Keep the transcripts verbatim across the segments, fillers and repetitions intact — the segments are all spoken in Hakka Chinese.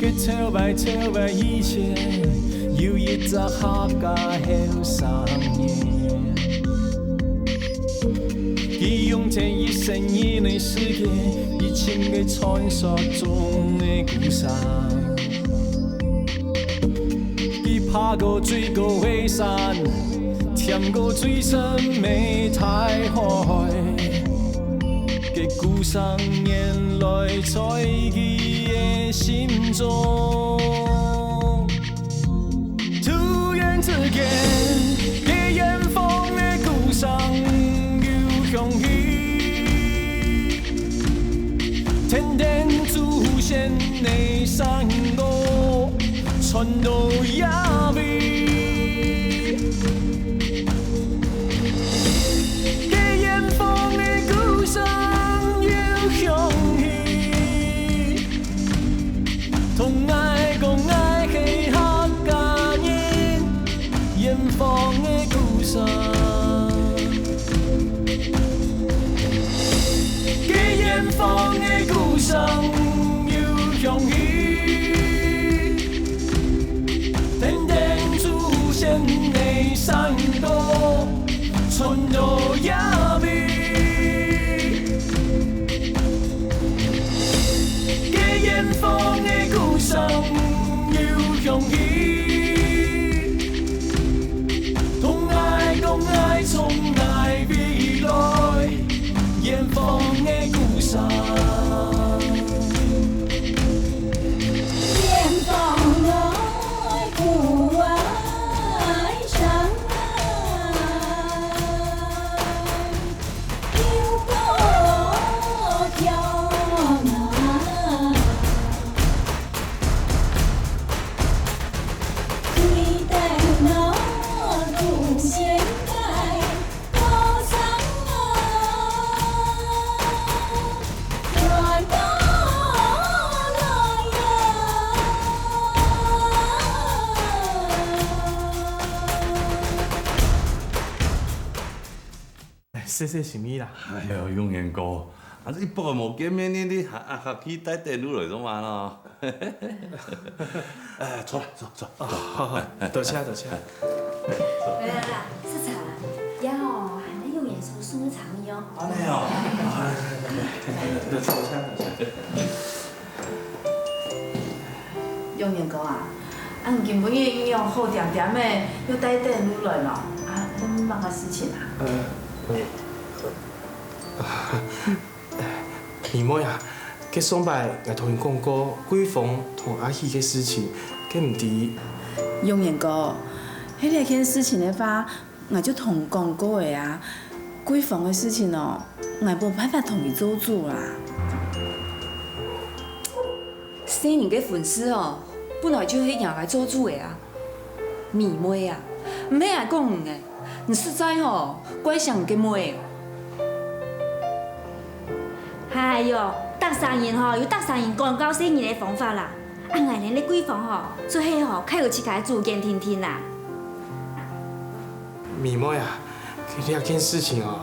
佢頭擺頭擺以前，有一隻客家後生人，佢用盡一生人个時間，去尋个傳說中个故鄉。佢爬過最高个山， 踮過最深个大海，个故鄉原來在佢个心中。突然之間，个遠方个故鄉又響起，天頂祖先个山歌傳到這位。 个遠方个故鄉又響起，同𠊎講𠊎係客家人，遠方个故鄉。个遠方个故鄉又響起， 天頂祖先个山歌傳到這位。个遠方个故鄉又響起，同𠊎講𠊎從哪位來。 遠方个故鄉。遠方个故鄉，有故鄉啊。 謝謝心意啦。哎喲，永年哥，啊，一百年無見面呢，你還還客氣帶等路來做麼个咯？哎，坐啦，坐，坐。哦，好，好，多謝，多謝。來來來，食茶啦，這吼，還有永年叔送个茶米哦。恁樣哦。來，來，來，來，多謝，多謝。 永年哥啊，啊，你今晡日仰好恬恬仔，又帶等路來咯？啊，有麼个事情啊？呃，呃，呃，米妹啊，該上擺𠊎同你講過桂芳同阿喜个事情，該毋知。永年哥，係這件事情个話， 𠊎就同你講過个啊，桂芳个事情哦，𠊎無辦法同佢做主啦。細人个婚事哦，本來就係𠊎來做主个啊。米妹啊，毋係𠊎講你个，你實在吼，怪惜你个妹哦。哎喲，逐儕人吼，有逐儕人管教細人个方法啦。 啊，𠊎等个桂芳吼，就係吼，較有自家个主見定定啦。米妹啊，這件事情哦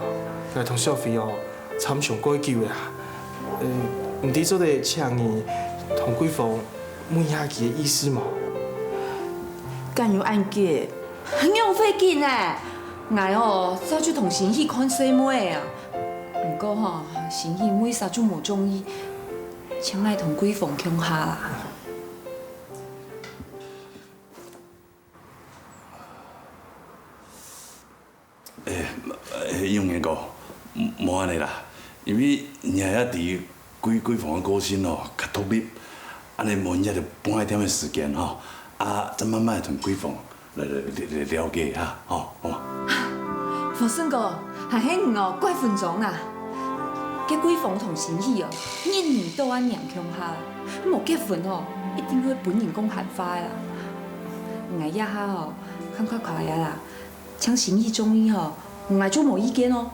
，𠊎同小飛哦，參詳蓋久个啊。呃，毋知做得請你同桂芳問一下佢个意思無？敢有恁急？仰會緊呢？𠊎哦，早就同心喜看細妹啊。毋過吼，心喜為啥就無中意，請𠊎同桂芳共下啦。 欸，欸，永年哥，無，無恁呢啦，因為你也知桂，桂芳个個性哦，較獨立，恁呢無你也著分佢點仔時間吼，啊，再慢慢同桂芳來，來，來，來了解哈，吼，好無？福順哥，還係你哦，怪分鐘啊！該桂芳同新喜哦，日日都恁黏共下，無結婚哦，一定會分人講閒話个啦。𠊎這下哦，感覺可以啦，像新喜中意哦，𠊎就無意見哦。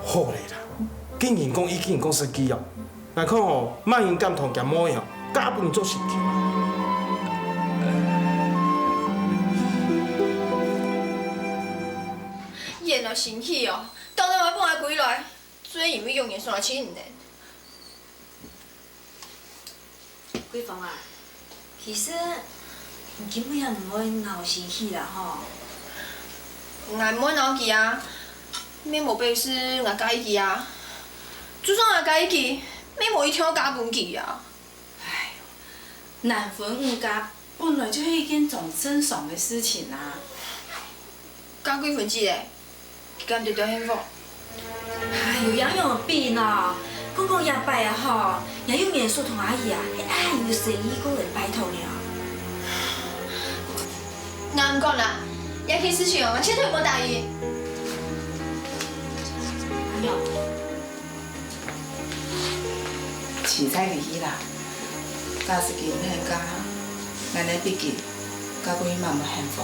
好咧啦，既然講意見講實際哦，𠊎看哦，麼人敢同厥妹哦，嫁分你做新婦啊？ 演到新喜哦，當然會分𠊎歸來，最因為永遠送來氣人呢。桂芳啊，其實你根本也毋會惱新喜啦吼。𠊎毋會惱佢啊，乜無表示𠊎介意佢啊。就算𠊎介意佢，乜無一定愛嫁分佢啊。哎喲，男婚女嫁 本來就係一件當正常个事情啊。該桂芬姊咧，佢敢得到幸福？哎喲，仰有比呢？講講這擺啊吼，也有民宿同阿姨啊，係恁有誠意過來拜託呢。𠊎毋管啦，這件事情哦，𠊎絕對無答應。阿玉， 自在佢去啦，假使佢毋肯嫁，𠊎等畢竟嫁過去嘛無幸福。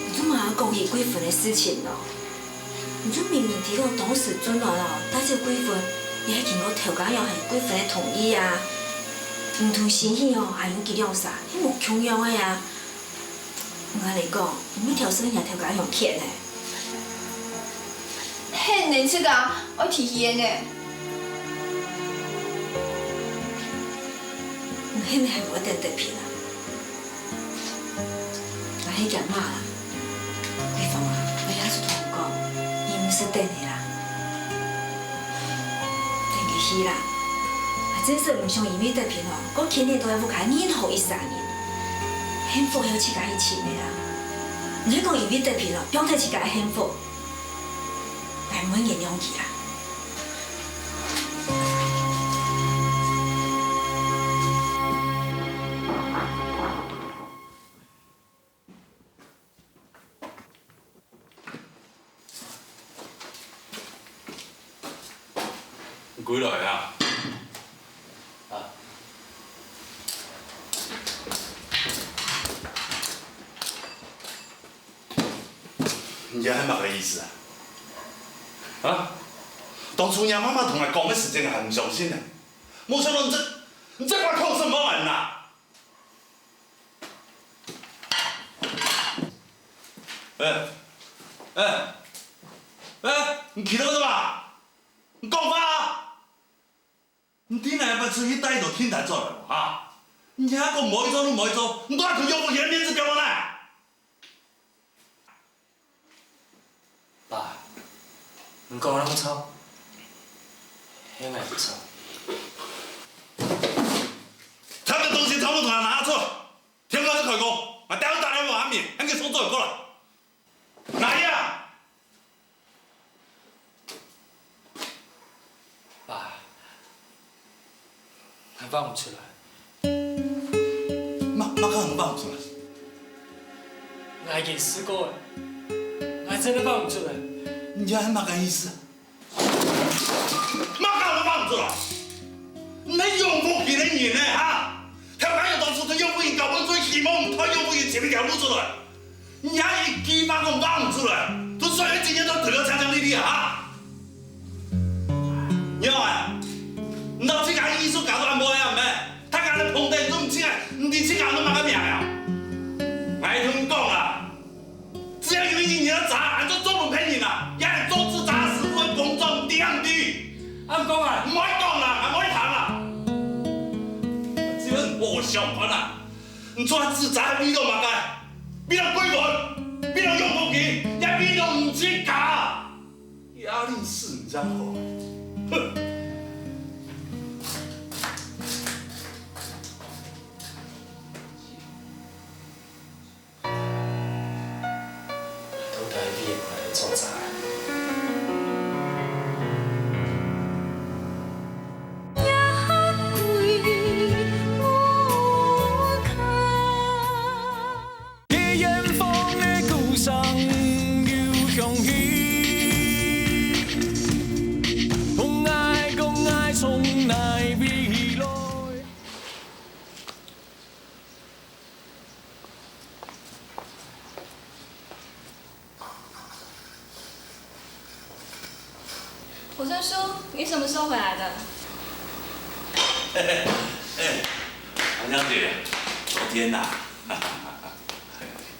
你做麼个講起桂芬个事情咯？你就明明知講當時俊男哦，帶走桂芬，也係經過頭家娘還有桂芬个同意啊。你同新喜哦，還有佢兩儕，係無共樣个啊。 𠊎來講，你乜挑戰人家頭家娘權呢？係你自家愛提起个呢。你係毋係還無等得平啊？𠊎係佢媽啦。桂芳啊，𠊎也係同你講，你毋使等佢啦。 等佢去啦。𠊎真實毋想因為得病哦，過牽連到屋下任何一儕人。幸福係自家去尋个啊，毋係講因為得病哦，放忒自家个幸福。𠊎毋會原諒佢啦。 你歸來啊？啊。你這係麼个意思啊？啊？當初若媽媽同𠊎講个時節，𠊎還毋相信呢。無想到你這，你這把口是無人啊！ 哎，哎，哎，你企到做麼个？你講話啊！你知𠊎愛出去帶一兜訂單轉來無？哈？你還講無愛做就無愛做，你都還同養父兄个面子丟無呢？ 爸，你講个無錯，係𠊎毋著。他的東西全部都拿出，天光就開工，𠊎等下打電話阿明，喊佢送貨過來。拿去啊！ 爸，𠊎畫毋出來。麼，麼个你畫毋出來？𠊎已經試過了，𠊎真的畫毋出來。你這係麼个意思啊？麼个你畫毋出來？你係養父兄个人呢，哈？頭擺有當初對養父兄交往，最希望你代養父兄尋一條路出來。 你還一句話都講毋出來，都算係今日都對了強強力力啊！仰啊，你到自家藝術家都恁無愛啊咩？大家來捧忒你都毋自家，你知自家安到麼个命啊？𠊎同你講啊，只要有一日你个查案做做分別人啊，也係做紙紮師傅个工作，你知毋知？恁講啊！毋愛講啦，𠊎毋愛聽啦！只有你無想法啦！ 你做紙紮係為了麼个？為了歸文，為了養父兄，也為了你自家。壓力是你這好。哼！到底為麼个做雜？火村叔，你什么时候回来的？哎，黄小姐，昨天呐、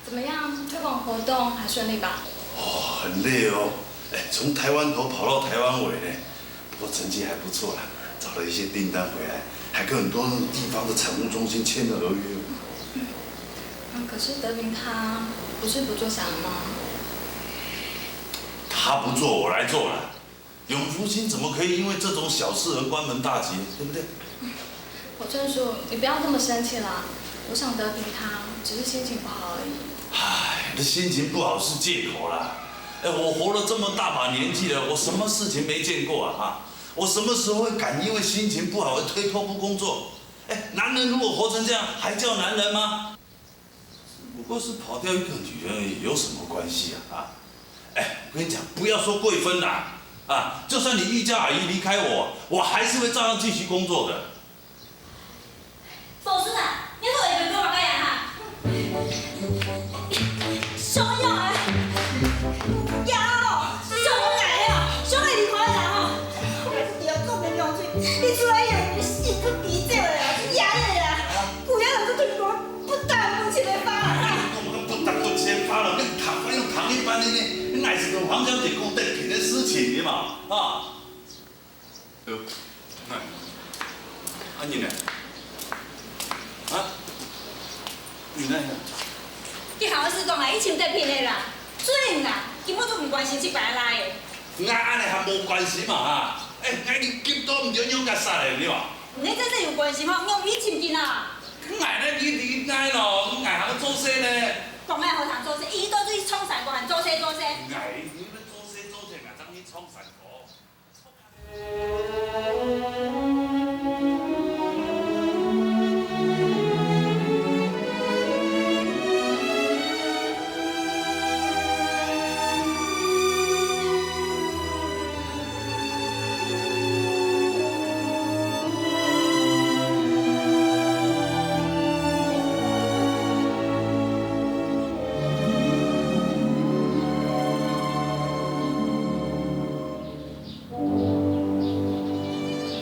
怎么样？推广活动还顺利吧？哦，很累哦。哎，从台湾头跑到台湾尾呢，不过成绩还不错啦，找了一些订单回来，还跟很多那种地方的产物中心签了合约。啊，可是德平他不是不做散了吗？他不做，我来做了。永福兴怎么可以因为这种小事而关门大吉，对不对？火村叔，你不要这么生气啦。我想德平他只是心情不好而已。唉，这心情不好是借口啦。哎，我活了这么大把年纪了，我什么事情没见过啊？哈，我什么时候会敢因为心情不好而推脱不工作？哎，男人如果活成这样，还叫男人吗？只不过是跑掉一个女人而已，有什么关系啊？啊，哎，我跟你讲，不要说桂芬啦，啊，就算你玉娇阿姨离开我，我还是会照样继续工作的。 火村啊，你到底會講麼个啊哈？想愛啊，呀哦，想愛哦，想愛離開啦吼！你啊，做毋對，你出來以後，你心都飛走了啦，呀呀呀！有影人都對我不但不清白啦！不但不清白了，跟討飯用糖一般的呢，你還是跟黃小姐講得平的事情的嘛，啊？ 呃，哎，啊你呢？啊？你呢？你好意思講啊，以前得病的啦，水啦，根本就毋關心這擺啦。𠊎恁呢還無關心嘛哈？哎，𠊎你急到毋知仰結煞咧，你話？你真正有關心吼，用你尋緊啊！𠊎呢，你你𠊎咯，𠊎還做事呢。講愛好通做事，一到就去創山歌，還做事做事。𠊎你做事做事，𠊎正去創山歌。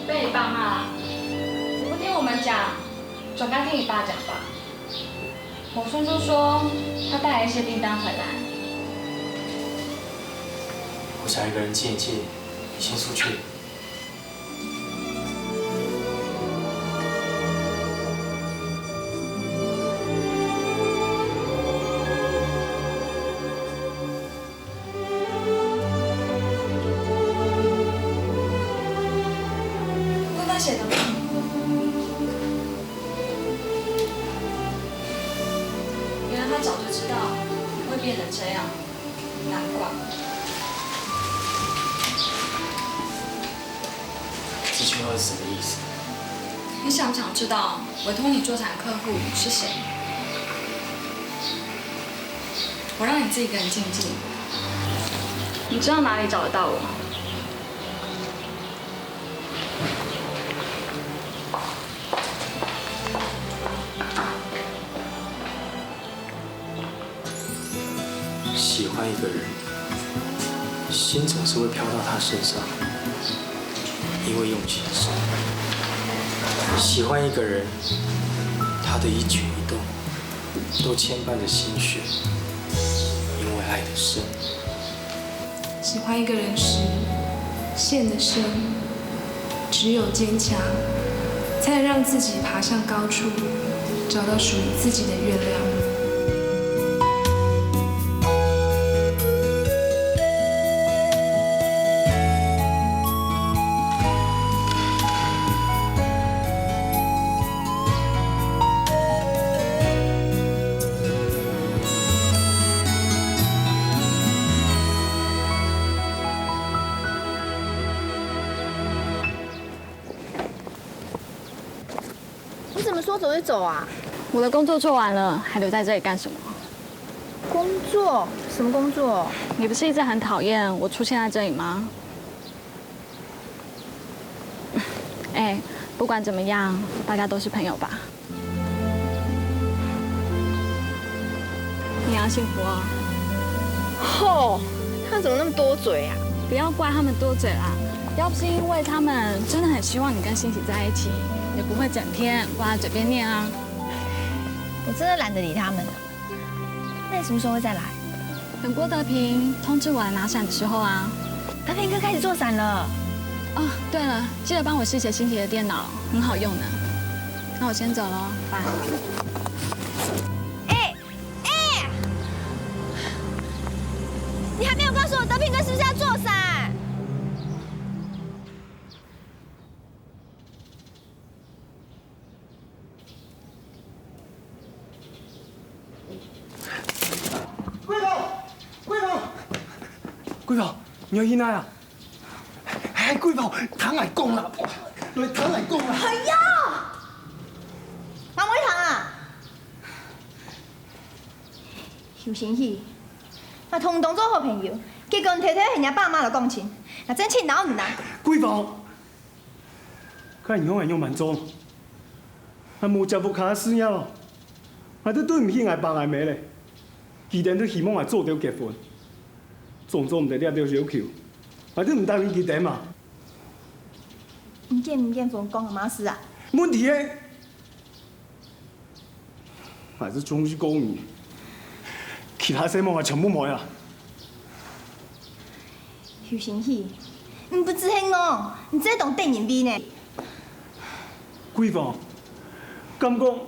被你爸骂啦？你不听我们讲，转该听你爸讲吧。我叔叔说，他带了一些订单回来。我想一个人静一静，你先出去。 我那写的吗？原来他早就知道你会变成这样，难怪。这句话是什么意思？你想不想知道委托你做产的客户是谁？ 我让你自己一个人静静。你知道哪里找得到我吗？喜欢一个人，心总是会飘到他身上，因为用情深。喜欢一个人，他的一举一动 都牵绊着心弦，因为爱的深。喜欢一个人时，陷得深，只有坚强，才能让自己爬上高处，找到属于自己的月亮。 你什么时候走就走啊？我的工作做完了，还留在这里干什么？工作？什么工作？你不是一直很讨厌我出现在这里吗？哎，不管怎么样，大家都是朋友吧。你要幸福哦。吼，他怎么那么多嘴啊？不要怪他们多嘴啦，要不是因为他们真的很希望你跟欣喜在一起，也不会整天挂在嘴边念啊。我真的懒得理他们了。那你什么时候会再来？等郭德平通知我来拿伞的时候啊。德平哥开始做伞了。哦，对了，记得帮我试写欣喜的电脑，很好用呢。那我先走喽，拜。哎，哎，你还没有告诉我德平哥是不是要做伞？ 桂芳，桂芳，桂芳，你愛去哪啊？哎，桂芳，聽𠊎講啦，來，聽𠊎講啦。哎呀，哪會聽啊？邱星宇，𠊎同你當做好朋友，結果你偷偷喊人家爸媽來講親，𠊎真氣惱你啊！桂芳， 看你仰會仰般做，𠊎無接屋下个事業哦，𠊎都對毋起𠊎爸𠊎姆咧。佢等都希望𠊎早兜結婚，總做毋得這兜要求，𠊎都毋答應佢等嘛。你結毋結婚關𠊎麼事啊？問題係， 還係中意過你，其他事務𠊎全部無啊。邱星宇，你毋止係戇，你這當得人畏呢。桂芳，敢講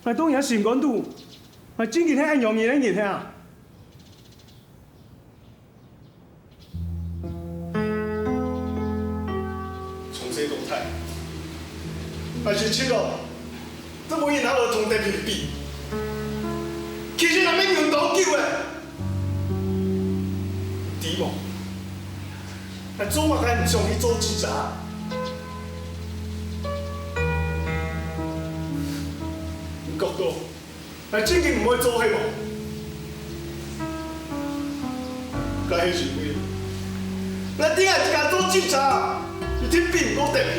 𠊎到你心肝肚，𠊎正經係恁樣个人係啊？ 從細到大，𠊎一直哦，都無人拿來同德平比。其實𠊎乜忍當久咧，你知無？𠊎做麼个毋想去做記者？你覺著？ 𠊎正經毋會做係無？該係因為，𠊎知𠊎自家做記者，一定比毋過德平。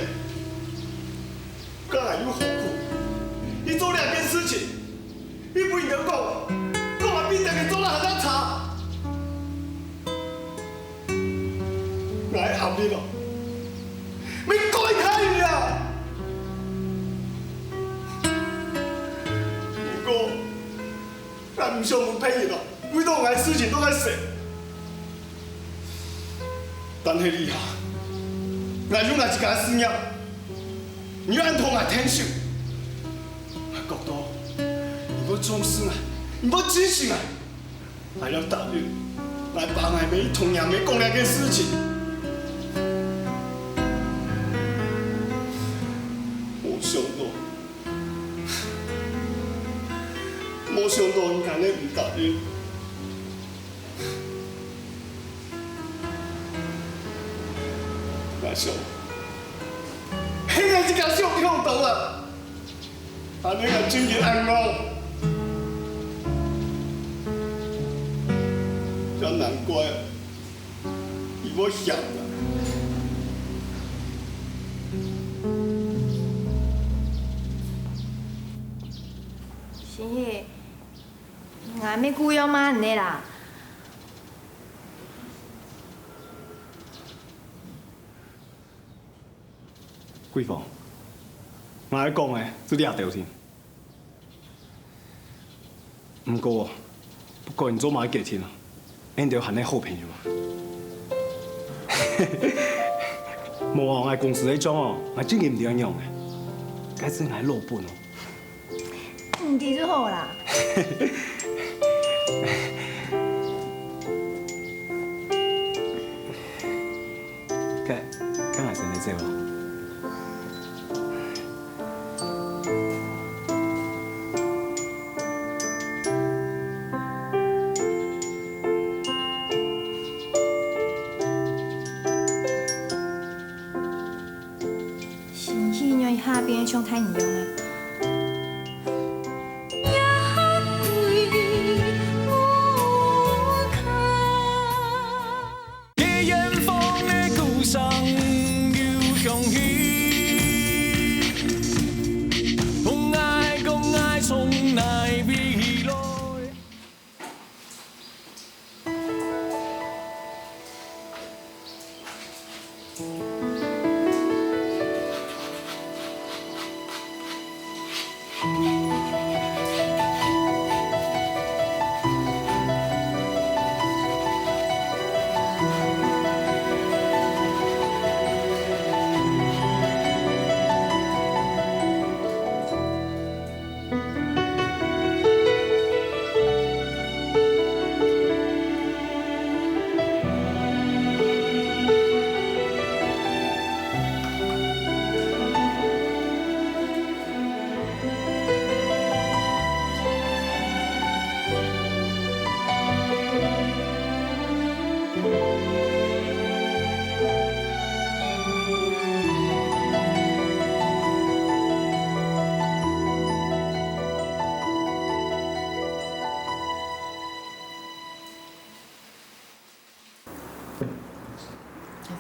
該𠊎又何苦，去做這件事情，又分人講，講𠊎比德平做得還較差。 𠊎个壓力哦，乜蓋大了啊！毋過，𠊎毋想分別人哦，為著𠊎个事情都愛死。但係這下，𠊎有𠊎自家个事業，你又恁同𠊎𢯭手，𠊎覺著你會重視𠊎，你會支持𠊎。 𠊎愛答應，𠊎爸𠊎姆同若姆講這件事情。無想著，無想著你恁樣毋答應。𠊎想，係𠊎自家想忒多啊！ 恁樣𠊎正經恁戇，真難怪，佢會嫌𠊎。星宇，𠊎乜故意罵你啦。 桂芳，𠊎愛講个就這兜定。毋過，不管你做麼个決定啊，𠊎兜還係好朋友啊。無啊，𠊎公司个帳哦，𠊎正經毋知愛仰个，該係𠊎老本哦。 毋知就好啦。該，該𠊎先來走哦。 星宇仰一下變像大人樣呢？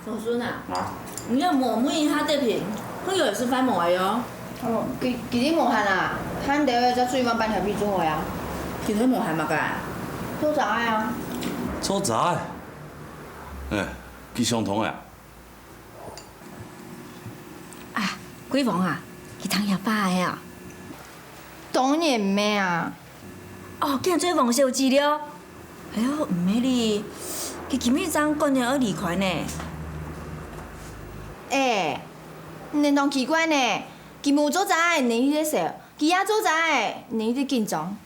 福順啊，啊？你也無問一下德平，朋友也食飯無啊喲？哦，佢，佢等無閒啊，閒兜仔就出去玩半條皮就好啊。今晡無閒麼个？做齋啊。做齋？哎，佢想通啊？啊，貴芳啊，佢聽若爸个啊？當然毋係啊。 哦，竟然做王小姐了。哎喲，毋係哩，佢今日正趕緊愛離開呢。哎，你等當奇怪呢！佢無做齋，你一直愁；佢也做齋，你一直緊張。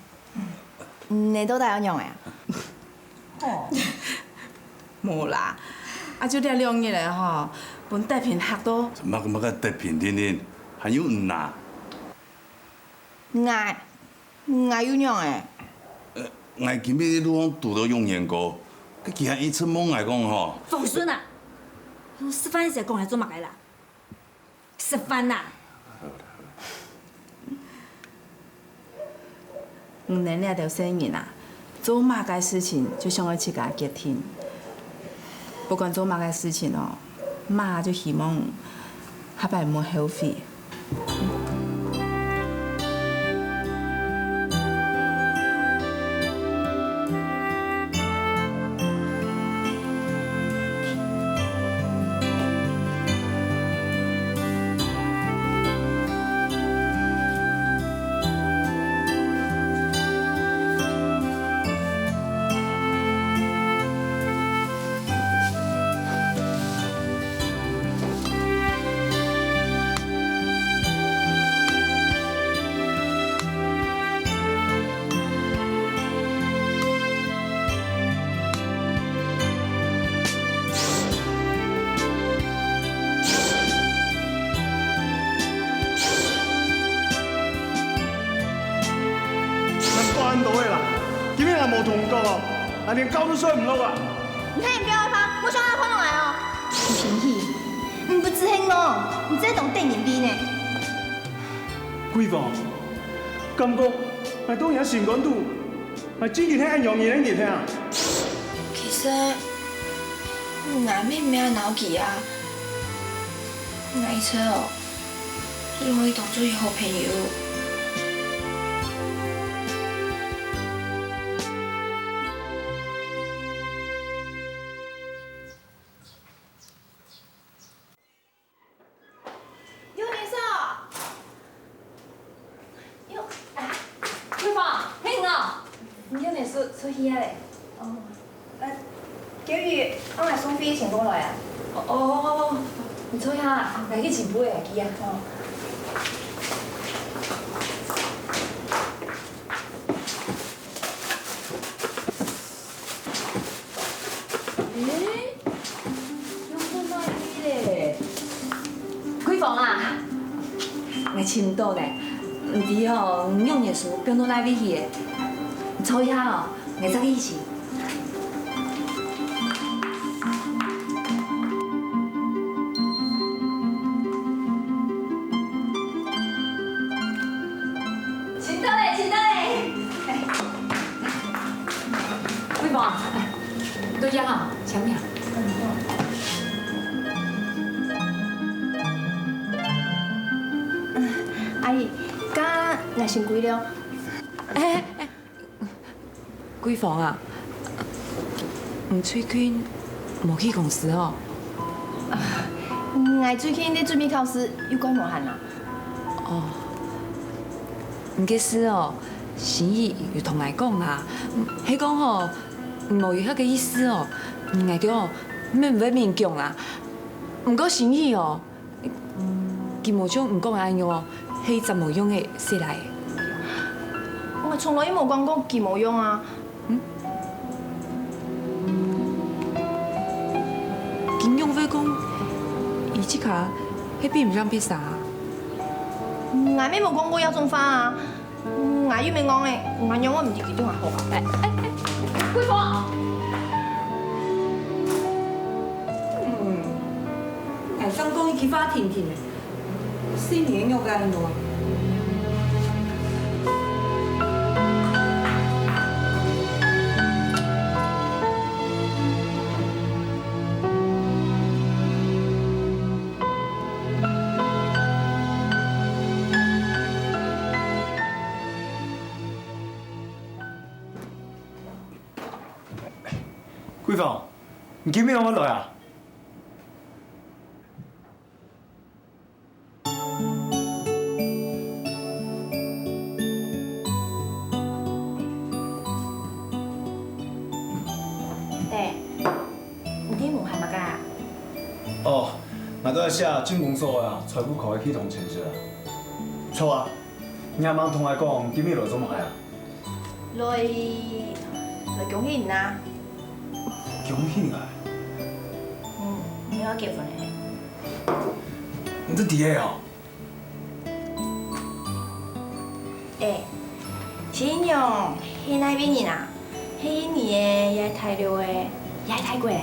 你到底愛仰仔啊？哦，無啦，啊就這兩日仔吼，分德平嚇到。麼个麼个德平定定，還有你啊？ 𠊎，𠊎又仰仔？呃，𠊎今晡日路項堵著永年哥，該佢還一直問𠊎講吼。福順啊，食飯个時節講來做麼个啦？食飯啦！你等這兜細人啊，做麼个事情就想愛自家決定。不管做麼个事情哦，媽就希望下擺毋好後悔。 還管恁多个啦，今晡日還無通告哦，還連覺都睡毋落啊！你看你不要害怕，我想要換落來哦。吳新喜，你不知很哦，你這種等人逼呢。貴芳，感覺𠊎到你心肝肚，𠊎正經係恁樣人个人啊！其實，𠊎乜毋係恁惱佢啊，𠊎一直哦， 就愛當做佢好朋友。有人說，有，啊，貴芳，係你哦！你有事出去啊咧？哦。 呃，叫佢幫𠊎送份錢過來啊。哦，哦，哦，哦，你坐下，𠊎去尋分佢啊。哦。誒，用到哪位咧？貴芳啊，𠊎尋毋到呢。毋知哦，你用个書放到哪位去咧？你坐一下哦。 𠊎再去尋。尋到咧，尋到咧！哎，貴芳，哎，多謝哈，請坐。嗯，好。阿姨，該𠊎先歸了。哎，哎，哎。 貴芳啊，你最近無去公司哦？𠊎最近在準備考試，又較無閒啦。哦，你个事哦，新宇有同𠊎講啦，係講吼，無有該个意思哦，𠊎兜哦，乜毋會明講啦。毋過新宇哦， 佢無像你講个恁樣哦，係隻無用个細賴仔。𠊎從來也無講過佢無用啊。嗯？佢仰會講，佢自家係比毋上別儕啊？𠊎乜無講過這種話啊。 𠊎又無講誒，𠊎仰會毋知佢對𠊎好啊？哎，哎，哎，貴芳！嗯，𠊎正講一句話定定誒，細人仔仰會恁樣啊？你今晡日有來啊？ 欸，你在忙麼个啊？哦，𠊎在寫政府所个啊，財務科个系統程序啊。著啊，你還吂同𠊎講，今晡日來做麼个啊？來，來恭喜你啊！恭喜𠊎？嗯，你愛結婚了。你都知个哦？ 欸，新娘係哪位人啊？係印尼个，也係大陸个，也係泰國个？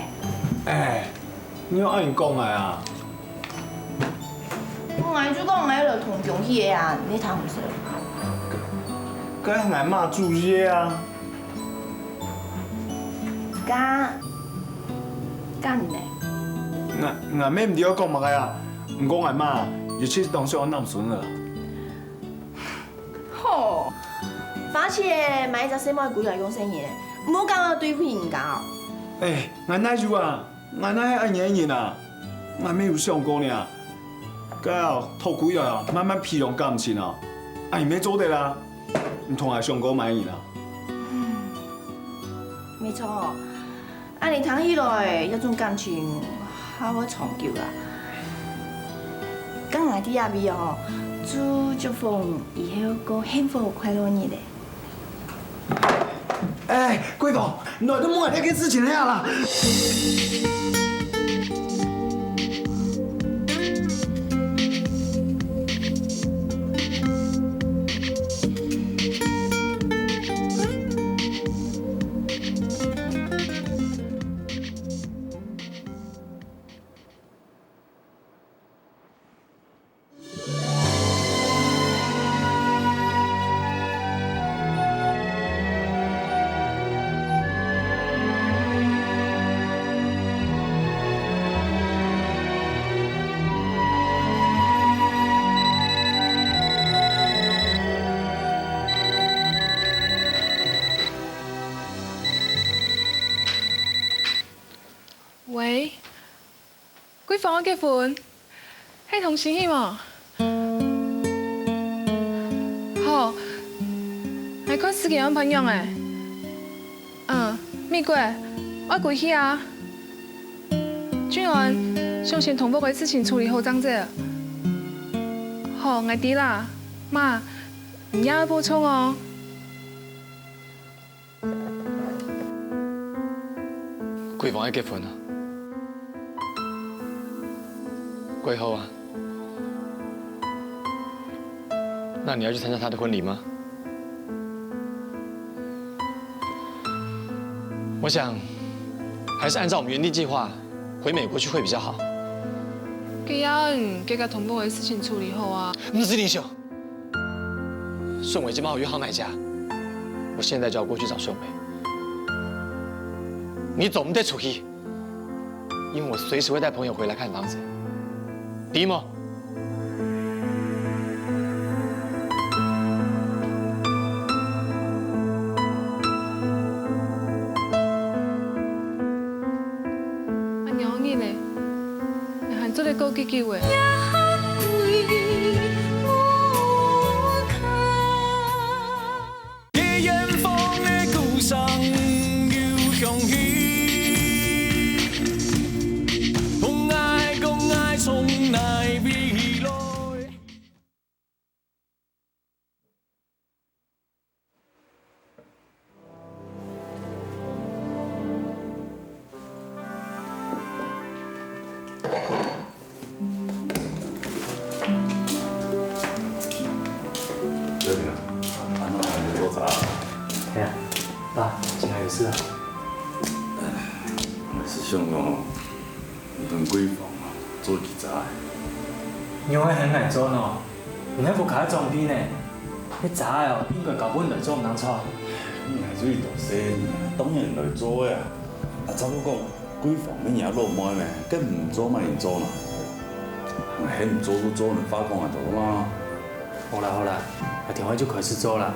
欸，你仰恁樣講𠊎啊？𠊎就講𠊎來同恭喜个啊，你聽毋識？該𠊎媽主意个啊。 該，該呢？𠊎，𠊎乜毋知愛講麼个啊，毋過𠊎媽有時當想愛揇孫仔。吼，而且買一隻細妹歸來用細人仔，毋好講愛對付人家哦。欸，𠊎哪有啊？ 𠊎哪係恁樣个人啊？𠊎乜有想過呢。該啊，討歸來啊，慢慢培養感情啊，恁樣乜做得啊。你同𠊎想過麼人啊？無錯哦，恁樣聽起來，這種感情還會長久啊。該𠊎在這位哦，祝祝福你以後過幸福快樂日仔。 哎，桂芳，你來都莫談這件事情了啦。喂，桂芳愛結婚，係當新奇無？好，𠊎看時間安排仰仔？嗯，美國，愛歸去啊。俊安，想先同屋个事情處理好正走。好，𠊎知啦，媽，你也愛保重哦。 桂芳愛結婚啊？蓋好啊！那你要去參加她的婚禮嗎？我想，還是按照我們原定計劃，回美國去會比較好。既然佢个同屋个事情處理好啊。毋使你想， 順偉這擺有約好哪家，我現在就要過去找順偉。你做毋得出去，因為我隨時會帶朋友回來看房子，知無？ 恁樣日仔，你還做得過幾久欸？小平啊，恁樣還無做早啊？係啊，爸，今仔有事啊？係想講，你同桂芳啊，做幾早个？你會喊𠊎做喏？ 你係屋下个長輩呢，該早个哦，應該交分你來做毋當錯。𠊎就一到細人，當然來做个啊。啊，再過講，桂芳乜若老妹咩，該毋做麼人做呢？𠊎喊你做就做，你話講啊，做嘛？好啦好啦，𠊎聽日就開始做啦。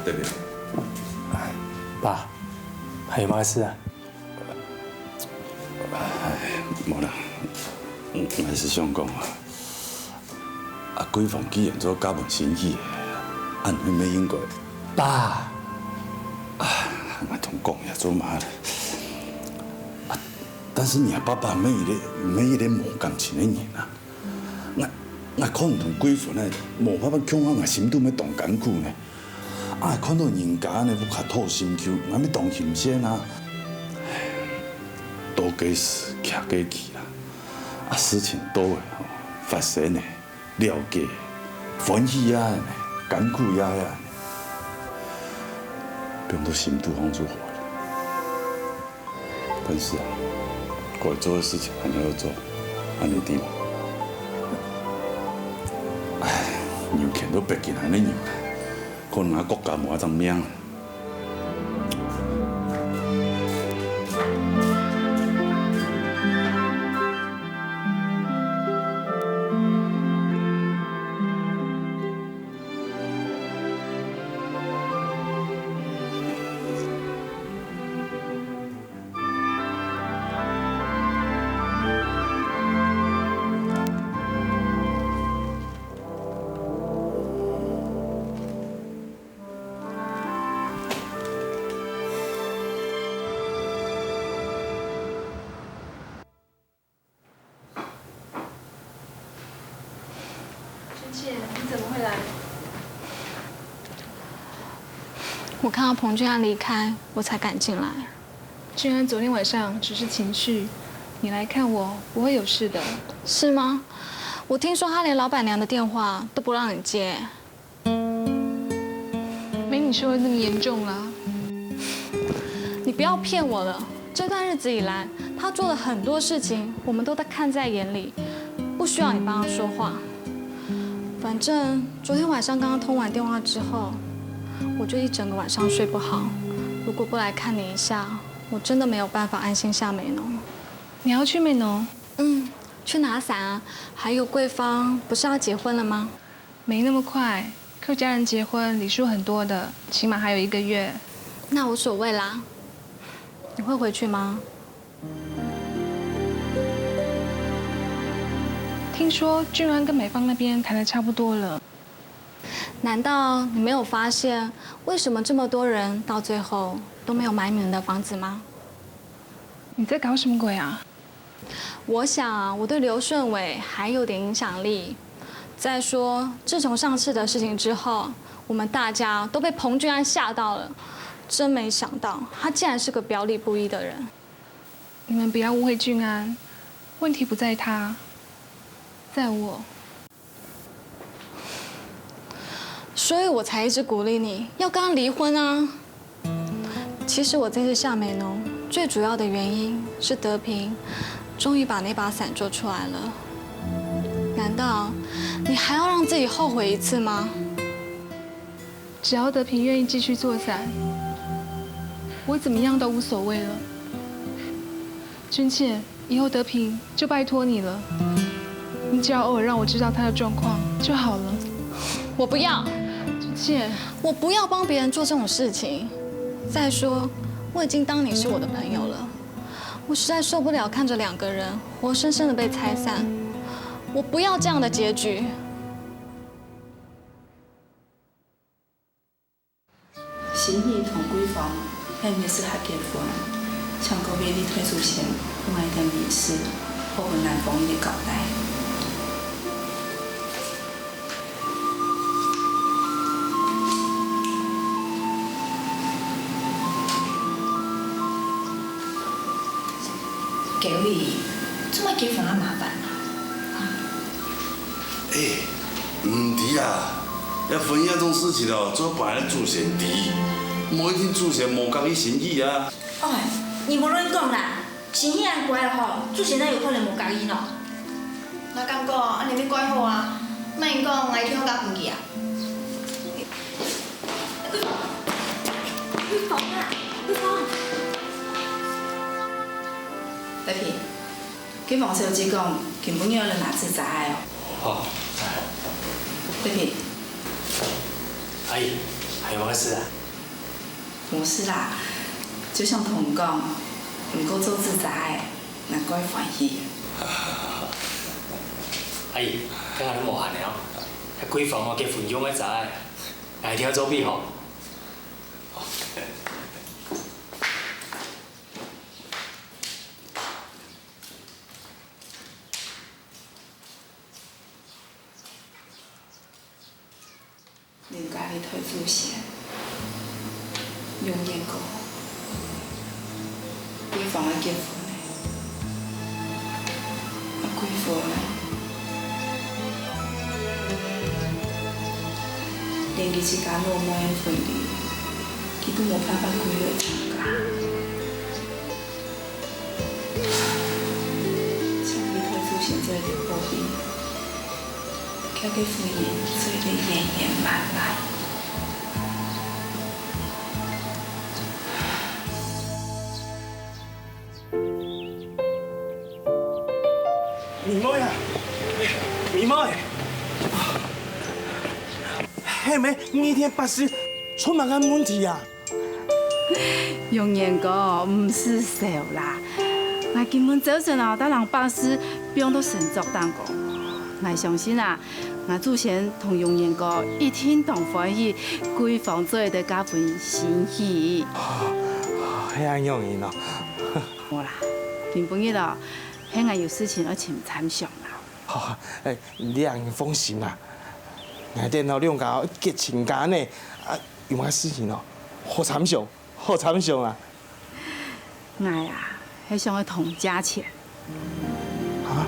對不對？爸，還有麼个事啊？無啦，𠊎係想講啊，阿貴芳既然做嘉文心意个，恁樣乜應該。爸，啊，𠊎同講也做麼个咧？啊，但是若爸爸乜一個，乜一個無感情个人啊。 𠊎，𠊎看毋通貴芳呢，無辦法共下，𠊎心肚乜當艱苦呢。啊，看到人家恁樣無較討心臼，𠊎乜當心酸啊。到該時，徛該期啦，啊，事情到了，發生了，了解，歡喜啊，艱苦啊，放到心肚項就好了。 但是啊，該做个事情還係愛做，恁樣知無？唉，有錢到北京恁樣人，可能𠊎國家無恁樣命。君倩，你怎麼會來？我看到彭俊安離開，我才趕進來。俊安昨天晚上只是情緒，你來看我不會有事的。是嗎？我聽說他連老闆娘的電話都不讓你接。 沒你說的那麼嚴重啦。你不要騙我了，這段日子以來，他做了很多事情，我們都在看在眼裡，不需要你幫他說話。反正昨天晚上跟他通完電話之後，我就一整個晚上睡不好。如果不來看你一下，我真的沒有辦法安心下美濃。你要去美濃？嗯，去哪耍啊？還有貴芳不是要結婚了嗎？ 沒那麼快，客家人結婚禮數很多的，起碼還有一個月。那無所謂啦。你會回去嗎？聽說俊安跟美芳那邊談得差不多了。難道你沒有發現，為什麼這麼多人到最後都沒有買你們的房子嗎？你在搞什麼鬼啊？ 我想啊，我對劉順偉還有點影響力。再說，自從上次的事情之後，我們大家都被彭俊安嚇到了。真沒想到，他竟然是個表裡不一的人。你們不要誤會俊安，問題不在他，在我。 所以我才一直鼓勵你要跟他離婚啊。其實我這次下美濃最主要的原因是德平終於把那把傘做出來了。難道你還要讓自己後悔一次嗎？只要德平願意繼續做傘，我怎麼樣都無所謂了。君倩， 以後德平就拜託你了，你只要偶爾讓我知道他的狀況就好了。我不要，君倩，我不要幫別人做這種事情。再說，我已經當你是我的朋友了，我實在受不了看著兩個人活生生的被拆散。我不要這樣的結局。 心意同貴芳係乜適合結婚，請各位李太祖先分𠊎兜面子，好分男方一個交代。各位，做麼个結婚恁麻煩啊？ 欸，毋知啊，這婚姻這種事情哦，做擺个祖先知，無一定祖先無合佢心意啊。哎，你莫亂講啦，心意恁乖吼，祖先哪有可能無合意喏？𠊎感覺恁樣乜怪好啊，莫人講𠊎一定愛佮佢啊。 貴芳啊，貴芳。德平，佢黃小姐講，今晡日愛來拿紙遮仔哦。好。德平。阿姨，有麼个事啊？無事啦，就想同你講，毋過做紙遮个，𠊎蓋歡喜。阿姨，該𠊎都無閒了，該閨房哦，結婚用个遮个，𠊎一定愛做備好。 人家个代祖先，永年哥，閨房愛結婚了，啊，閨房啊，連佢自家老妹个婚禮，佢都無辦法歸來參加。請佢代祖先做一個保庇。 佢个婚姻做得圓圓滿滿。妹妹啊，妹妹，係毋係你這巴士出麼个問題啊？ 永年哥，毋使愁啦，𠊎今晡朝晨啊，帶人巴士放到神桌頂高。𠊎相信啊，𠊎祖先同永年哥一定當歡喜閨房做得加分心意。係恁樣哦。無啦，今晡日哦，係𠊎有事情愛尋參詳啦。好，哎，你放心啦，𠊎等哦兩家結親家呢，啊，有麼个事情哦，好參詳。 好參詳啊。𠊎啊，係想愛同你借錢。啊？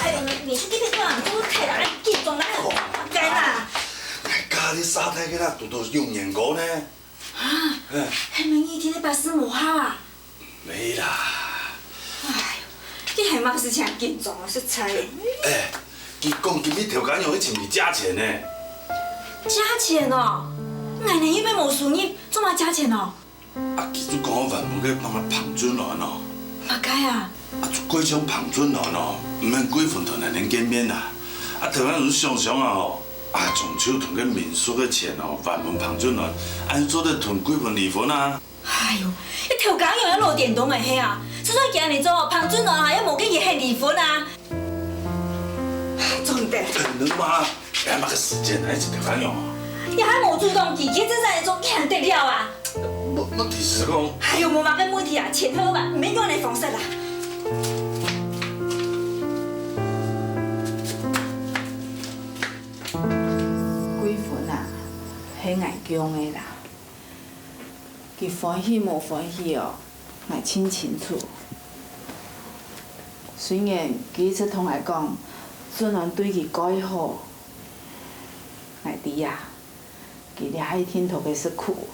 哎，你去這邊幹嘛？你不是太緊張啦？ 該啦。哎，家裡沙太个啦，堵到永年哥呢。啊，哎。係毋係你聽个巴士無效啊？無啦。哎喲，你還嘛係真緊張哦，實在。哎，佢講今日頭家娘去尋佢借錢呢。借錢哦？𠊎呢又無收入，做麼借錢哦？ 啊，佢就講原本个麼个彭俊男哦。麼个啊？啊，就怪像彭俊男哦，毋肯閨房同𠊎等見面啊。啊，頭下就想想啊吼，啊，終究同該民宿个錢哦，還分彭俊男，恁樣做得同閨房離婚啊。哎喲，你頭家娘也老顛倒个係啊，就算佢恁樣做，彭俊男啊，也無跟佢肯離婚啊。 做毋得。等等嘛，還麼个時間，還一直在講哦。你還無主動拒絕，這樣做，你還得了啊？無，無，意思講。哎喲，無麼个問題啊，錢好還，毋免用你方式啦。閨房啊，係𠊎降个啦。 佢歡喜無歡喜哦，𠊎盡清楚。雖然佢一直同𠊎講，俊男對佢蓋好，𠊎知啊，佢這下一定討个食苦。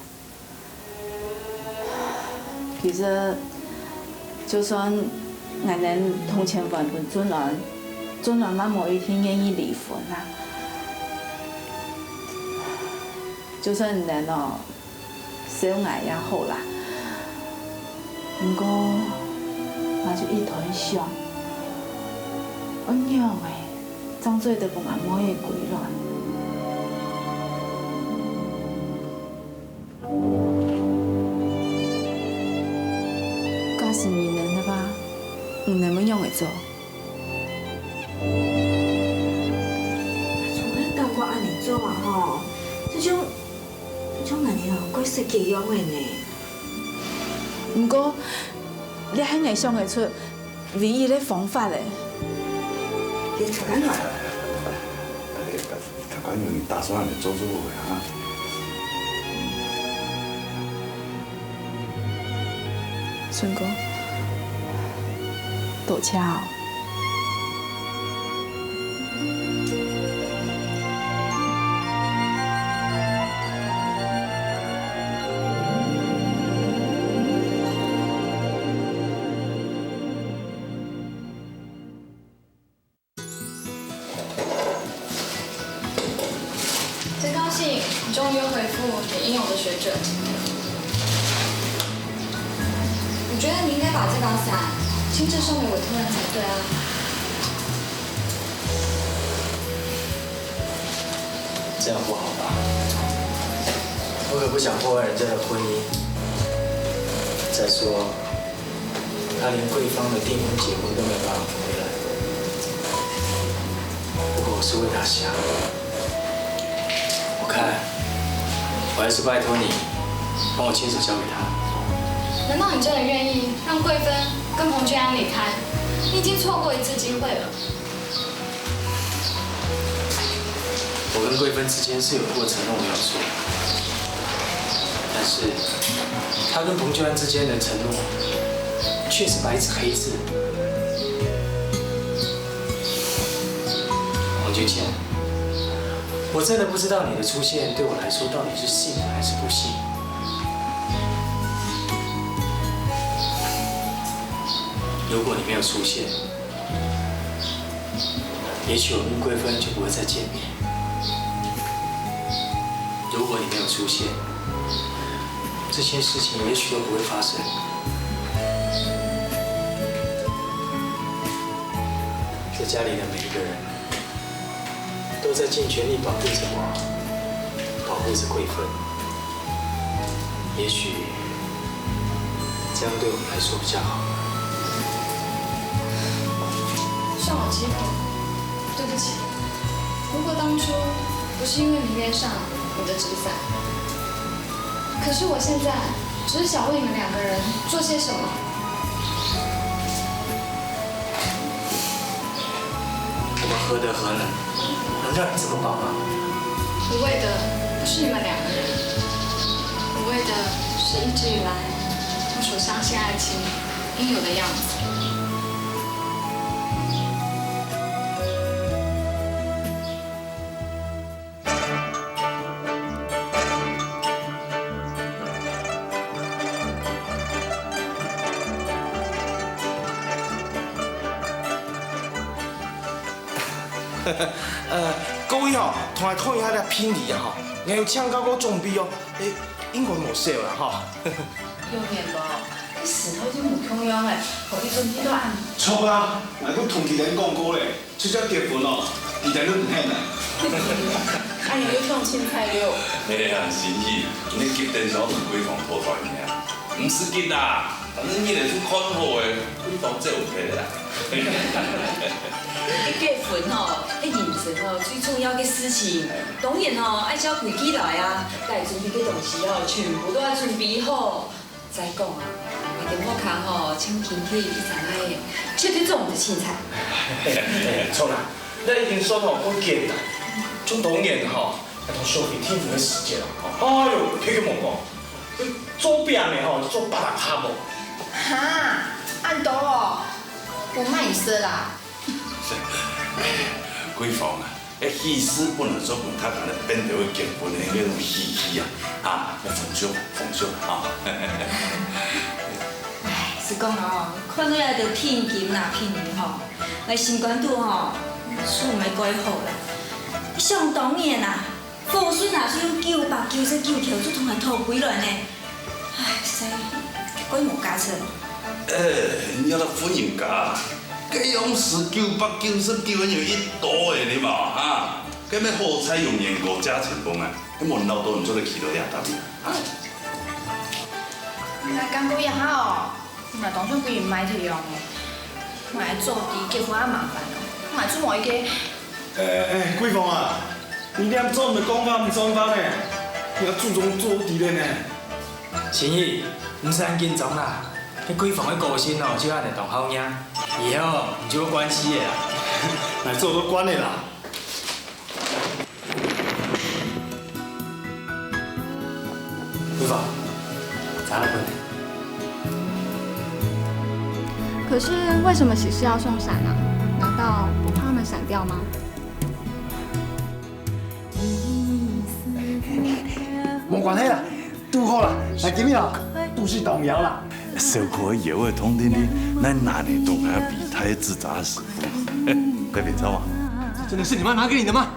其實，就算𠊎等同錢還分俊男，俊男嘛無一定願意離婚啊。就算你等哦， 笑𠊎也好啦。毋過，𠊎就一直想，仰般正做得分𠊎妹仔歸來。假使你等个話，你等會仰仔做？從來毋敢恁仔做啊吼，就像 像恁仔哦，蓋實際樣仔呢。毋過，這係𠊎想得出唯一个方法咧。你做得啊？哎，頭家娘，你打算恁仔做做好啊？順哥，多謝哦。你终于又恢复你应有的水准。我觉得你应该把这把伞亲自送给委托人才对啊。这样不好吧？我可不想破坏人家的婚姻。再说，他连桂芳的订婚结婚都没有办法回来。不过我是为他想，我看我还是拜托你帮我亲手交给他。难道你真的愿意让桂芬跟彭俊安离开？你已经错过一次机会了。我跟桂芬之间是有过承诺没有错，但是他跟彭俊安之间的承诺却是白纸黑字。王俊乾，我真的不知道你的出现对我来说到底是幸福还是不幸。如果你没有出现，也许我跟桂芬就不会再见面。如果你没有出现，这些事情也许都不会发生。这家里的每一个人都在尽全力保护着我，保护着桂芬。也许这样对我们来说比较好。算我欺负，对不起。如果当初不是因为迷恋上你的纸伞，可是我现在只是想为你们两个人做些什么。我们何德何能，能让你这么帮忙？我为的不是你们两个人，我为的是一直以来我所相信爱情应有的样子。呃，各位吼，同𠊎討論一下這聘禮啊吼，𠊎有請教過長輩哦，誒，應該無少啦吼。有影無？這時代就無共樣咧，何必準備到恁著啊，𠊎都同佢等講過咧，就算結婚哦，佢等都毋肯啊。恁樣又搶凊彩了。哎呀，新宇，你急等想問對方討代誌啊？毋使急啦，反正你來就看好誒，對方走毋忒啦。結婚吼，係人生吼最重要个事情，當然吼愛照規矩來啊，該準備个東西吼，全部都愛準備好。 再講啊，𠊎兜屋下吼，像今晡日這隻仔，絕對做毋得凊彩。著啦，這已經算吼不簡單。像當年吼，𠊎同小飛訂婚个時節啊，哎喲，忒久無講，做餅个吼，做八十下無。哈，恁多哦，𠊎買毋識啦。桂芳啊， 誒，喜事本來做分大家來辦兜結婚个該種喜氣啊，啊，愛豐收，豐收啊！唉，係講哦，看到這兜聘金啦、聘禮吼，𠊎心肝肚吼，就毋係蓋好啦。想當年啊，和順啊，就用九百九十九箍就同𠊎討歸來呢。 唉，實在蓋無價值。誒，你這婦人家，該央時九百九十九還有一多誒，你嘛哈？該乜好彩有人過價錢講啊，該無人老多人做得起到這搭面啊。𠊎感覺也好，𠊎當初分人賣忒樣誒，𠊎做知結婚恁麻煩哦，𠊎就無一個 哎哎，桂芳啊，你這做毋係講話毋算話呢，你个祖宗做底了呢。新宇，毋使恁緊張啦，該桂芳个個性哦，就恁樣當好惹，以後你就有關係个啦。來做都慣了啦。 桂芳，咱來分。可是为什么喜事要送伞啊？难道不怕他们散掉吗？無關係啦，堵好啦，來今日啊，都係童謠啦。小可有个通天地，哪拿你懂啊？比太子砸死。快点走啊！真的是你妈拿给你的吗？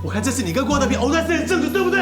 我看这是你跟郭德平偶然间的证据，对不对？